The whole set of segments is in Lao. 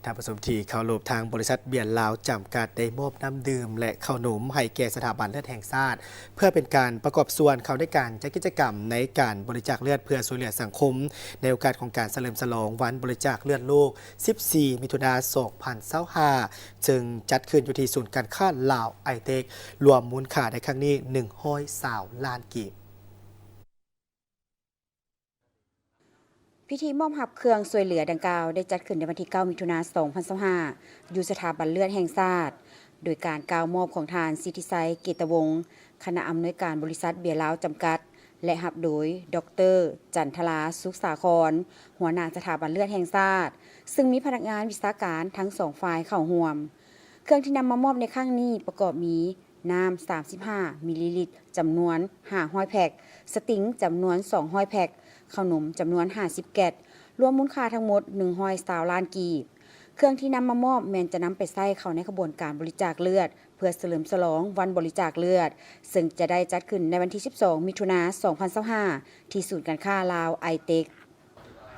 ທ່ານຜູ້ຊົມທີ່ເຄົາລົບ, ທາງບໍລິສັດເບຍລາວຈຳກັດ ໄດ້ມອບນ້ຳດື່ມ ແລະ ເຂົ້າໜົມໃຫ້ແກ່ສະຖາບັນເລືອດແຫ່ງຊາດ ເພື່ອເປັນການປະກອບສ່ວນເຂົ້າໃນການຈັດກິດຈະກຳໃນການບໍລິຈາກເລືອດເພື່ອຊ່ວຍເຫຼືອສັງຄົມ ໃນໂອກາດຂອງການສະເຫຼີມສະຫຼອງວັນບໍລິຈາກເລືອດໂລກ ສິບສີ່ ມິຖຸນາ ສອງພັນຊາວຫ້າ ເຊິ່ງຈັດຂຶ້ນຢູ່ທີ່ສູນການຄ້າລາວໄອເຕັກ ລວມມູນຄ່າໃນຄັ້ງນີ້ ໜຶ່ງຮ້ອຍຊາວລ້ານກີບ. ພິທີມອບຮັບເຄື່ອງຊ່ວຍເຫຼືອດັ່ງກ່າວ ໄດ້ຈັດຂຶ້ນໃນວັນທີເກົ້າ ມິຖຸນາ ສອງພັນຊາວຫ້າ ຢູ່ສະຖາບັນເລືອດແຫ່ງຊາດ ໂດຍການກ່າວມອບຂອງທ່ານ ສິດທິໄຊ ເກດຕະວົງ ຄະນະອຳນວຍການບໍລິສັດເບຍລາວຈຳກັດ ແລະ ຮັບໂດຍ ດອກເຕີ ຈັນທະລາ ສຸກສາຄອນ ຫົວໜ້າສະຖາບັນເລືອດແຫ່ງຊາດ, ຊຶ່ງມີພະນັກງານວິຊາການທັງສອງຝ່າຍເຂົ້າຮ່ວມ. ເຄື່ອງທີ່ນຳມາມອບໃນຄັ້ງນີ້ປະກອບມີ ນ້ຳ ສາມສິບຫ້າ ມິລລີລິດ ຈຳນວນ ຫ້າຮ້ອຍແພັກ, ສະຕິງ ຈຳນວນ ສອງຮ້ອຍແພັກ, ເຂົ້າໜົມ ຈຳນວນ ຫ້າສິບແກັດ, ລວມມູນຄ່າທັງໝົດ ໜຶ່ງຮ້ອຍຊາວລ້ານກີບ. ເຄື່ອງທີ່ນຳມາມອບແມ່ນຈະນຳໄປໃຊ້ເຂົ້າໃນຂະບວນການບໍລິຈາກເລືອດ ເພື່ອສະເຫຼີມສະຫຼອງວັນບໍລິຈາກເລືອດ, ເຊິ່ງຈະໄດ້ຈັດຂຶ້ນໃນວັນທີ ສິບສອງ ມິຖຸນາ ສອງພັນຊາວຫ້າ ທີ່ສູນການຄ້າລາວໄອເຕັກ.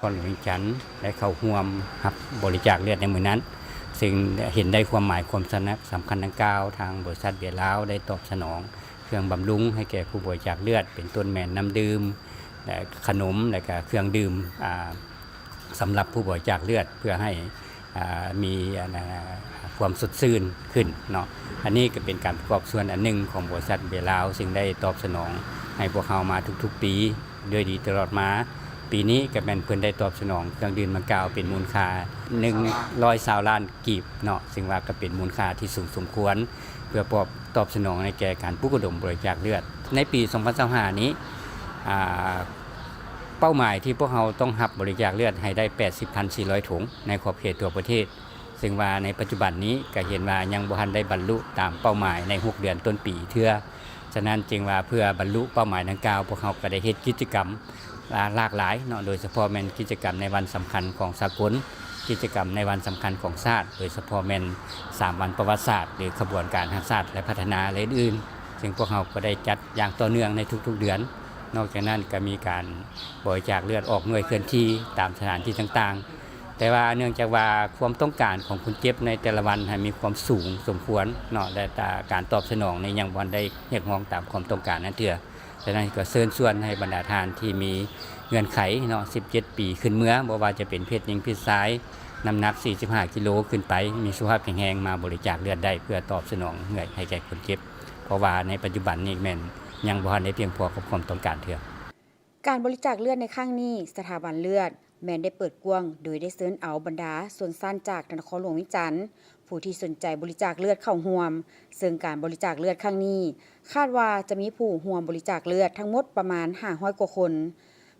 ຄອນຫຼວງວຽງຈັນ ໄດ້ເຂົ້າຮ່ວມຮັບບໍລິຈາກເລືອດໃນມື້ນັ້ນ, ເຊິ່ງເຫັນໄດ້ຄວາມໝາຍຄວາມສຳຄັນດັ່ງກ່າວ, ທາງບໍລິສັດເບຍລາວໄດ້ຕອບສະໜອງເຄື່ອງບຳລຸງໃຫ້ແກ່ຜູ້ບໍລິຈາກເລືອດ ເປັນຕົ້ນແມ່ນນ້ຳດື່ມ ແລະ ຂະໜົມ ແລະ ກະເຄື່ອງດື່ມ ອາ ສຳລັບຜູ້ບໍລິຈາກເລືອດ ເພື່ອໃຫ້ ອາ ມີ ອາ ຄວາມສົດຊື່ນຂຶ້ນເນາະ. ອັນນີ້ກໍເປັນການປະກອບສ່ວນອັນໜຶ່ງຂອງບໍລິສັດເບຍລາວ ຊຶ່ງໄດ້ຕອບສະໜອງໃຫ້ພວກເຮົາມາທຸກໆປີດ້ວຍດີຕະຫຼອດມາ. ປີນີ້ກໍແມ່ນເພິ່ນໄດ້ຕອບສະໜອງເຄື່ອງດື່ມດັ່ງກ່າວເປັນມູນຄ່າ ໜຶ່ງຮ້ອຍຊາວລ້ານກີບເນາະ, ຊຶ່ງວ່າກໍເປັນມູນຄ່າທີ່ສູງສົມຄວນ ເພື່ອປອບ ຕອບສະໜອງໃນແກ່ການປຸກລະດົມບໍລິຈາກເລືອດ. ໃນປີສອງພັນຊາວຫ້ານີ້ ອາ ເປົ້າໝາຍທີ່ພວກເຮົາຕ້ອງຮັບບໍລິຈາກເລືອດໃຫ້ໄດ້ ແປດສິບພັນສີ່ຮ້ອຍຖົງ ໃນຂອບເຂດທົ່ວປະເທດ, ເຊິ່ງວ່າໃນປັດຈຸບັນນີ້ກໍເຫັນວ່າຍັງບໍ່ທັນໄດ້ບັນລຸຕາມເປົ້າໝາຍໃນຫົກເດືອນຕົ້ນປີເທື່ອ. ສະນັ້ນຈຶ່ງວ່າເພື່ອບັນລຸເປົ້າໝາຍດັ່ງກ່າວ, ພວກເຮົາກໍໄດ້ເຮັດກິດຈະກຳ ຫຼາກຫຼາຍເນາະ, ໂດຍສະເພາະແມ່ນກິດຈະກຳໃນວັນສຳຄັນຂອງສາກົນ, ກິດຈະກຳໃນວັນສຳຄັນຂອງຊາດ, ໂດຍສະເພາະແມ່ນສາມວັນປະຫວັດສາດ ຫຼື ຂະບວນການຮັກຊາດ ແລະ ພັດທະນາ ແລະ ອື່ນໆ, ເຊິ່ງພວກເຮົາກໍໄດ້ຈັດຢ່າງຕໍ່ເນື່ອງໃນທຸກໆເດືອນ. ນອກຈາກນັ້ນກໍມີການບໍລິຈາກເລືອດອອກໜ່ວຍເຄື່ອນທີ່ຕາມສະຖານທີ່ຕ່າງໆ, ແຕ່ວ່າເນື່ອງຈາກວ່າຄວາມຕ້ອງການຂອງຄົນເຈັບໃນແຕ່ລະວັນຫັ້ນມີຄວາມສູງສົມຄວນເນາະ ແລະ ການຕອບສະໜອງນີ້ຍັງບໍ່ໄດ້ຮຽກຮ້ອງຕາມຄວາມຕ້ອງການນັ້ນເທື່ອ. ສະນັ້ນກໍເຊີນຊວນໃຫ້ບັນດາທ່ານທີ່ມີເງື່ອນໄຂເນາະ ສິບເຈັດປີຂຶ້ນເມືອ, ບໍ່ວ່າຈະເປັນເພດຍິງເພດຊາຍ, ນ້ຳໜັກສີ່ສິບຫ້າກິໂລຂຶ້ນໄປ, ມີສຸຂະພາບແຂງແຮງ ມາບໍລິຈາກເລືອດໄດ້ ເພື່ອຕອບສະໜອງເຫື່ອໃຫ້ແກ່ຄົນເຈັບ, ເພາະວ່າໃນປັດຈຸບັນນີ້ແມ່ນຍັງບໍ່ທັນໄດ້ພຽງພໍກັບຄວາມຕ້ອງການເທື່ອ. ການບໍລິຈາກເລືອດໃນຄັ້ງນີ້ ສະຖາບັນເລືອດແມ່ນໄດ້ເປີດກວ້າງ ໂດຍໄດ້ເຊີນເອົາບັນດາຊົນຊັ້ນຈາກນະຄອນຫຼວງວຽງຈັນ ຜູ້ທີ່ສົນໃຈບໍລິຈາກເລືອດເຂົ້າຮ່ວມ, ເຊິ່ງການບໍລິຈາກເລືອດຄັ້ງນີ້ ຄາດວ່າຈະມີຜູ້ຮ່ວມບໍລິຈາກເລືອດທັງໝົດປະມານຫ້າຮ້ອຍກວ່າຄົນ.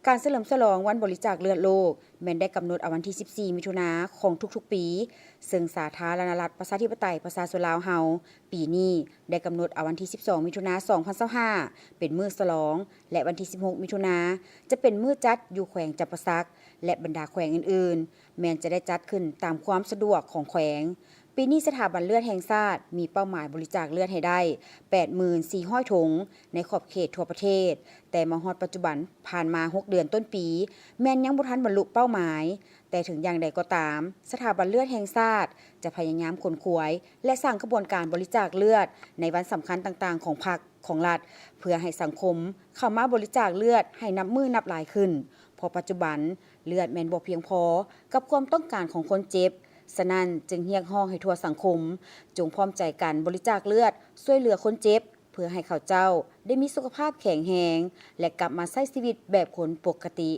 ການສະເຫຼີມສະຫຼອງວັນບໍລິຈາກເລືອດໂລກ ແມ່ນໄດ້ກຳນົດເອົາວັນທີ ສິບສີ່ ມິຖຸນາຂອງທຸກໆປີ, ເຊິ່ງສາທາລະນະລັດ ປະຊາທິປະໄຕ ປະຊາຊົນລາວເຮົາ ປີນີ້ໄດ້ກຳນົດເອົາວັນທີ ສິບສອງ ມິຖຸນາ ສອງພັນຊາວຫ້າ ເປັນມື້ສະຫຼອງ ແລະ ວັນທີ ສິບຫົກ ມິຖຸນາ ຈະເປັນມື້ຈັດຢູ່ແຂວງຈຳປາສັກ ແລະ ບັນດາແຂວງອື່ນໆ ແມ່ນຈະໄດ້ຈັດຂຶ້ນຕາມຄວາມສະດວກຂອງແຂວງ. ປີນີ້ສະຖາບັນເລືອດແຫ່ງຊາດມີເປົ້າໝາຍບໍລິຈາກເລືອດໃຫ້ໄດ້ ແປດໝື່ນສີ່ຮ້ອຍຖົງ ໃນຂອບເຂດທົ່ວປະເທດ, ແຕ່ມາຮອດປັດຈຸບັນຜ່ານມາຫົກເດືອນຕົ້ນປີ ແມ່ນຍັງບໍ່ທັນບັນລຸເປົ້າໝາຍ. ແຕ່ເຖິງຢ່າງໃດກໍຕາມ, ສະຖາບັນເລືອດແຫ່ງຊາດຈະພະຍາຍາມຂົນຂວາຍ ແລະ ສ້າງຂະບວນການບໍລິຈາກເລືອດໃນວັນສຳຄັນຕ່າງໆຂອງພັກ, ຂອງລັດ ເພື່ອໃຫ້ສັງຄົມເຂົ້າມາບໍລິຈາກເລືອດໃຫ້ນັບມື້ນັບຫຼາຍຂຶ້ນ, ເພາະປັດຈຸບັນເລືອດແມ່ນບໍ່ພຽງພໍກັບຄວາມຕ້ອງການຂອງຄົນເຈັບ. ສະນັ້ນຈຶ່ງຮຽກຮ້ອງໃຫ້ທົ່ວສັງຄົມ ຈົ່ງພ້ອມໃຈກັນບໍລິຈາກເລືອດຊ່ວຍເຫຼືອຄົນເຈັບ ເພື່ອໃຫ້ເຂົາເຈົ້າໄດ້ມີສຸຂະພາບແຂງແຮງ ແລະ ກັບມາໃຊ້ຊີວິດແບບຄົນປົກກະຕິ.